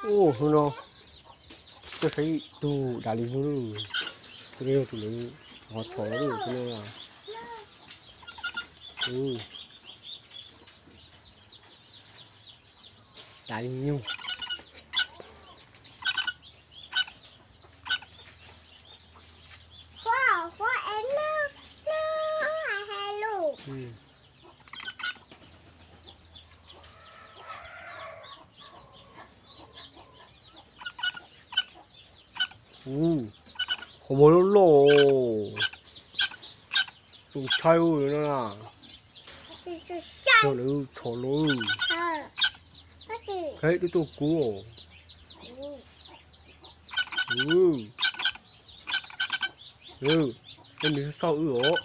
Ub, hnub no tuaj saib ib tug dav li nyug lawm. Tus no yog tus lawv ho txhom lawm tus no. Dav li nyug. Ub, qhov muag loj loj. Tus ntshai no na. Yog lawv txhom los. Khaib twb tuaj kub os. Tej nws xauj wb os.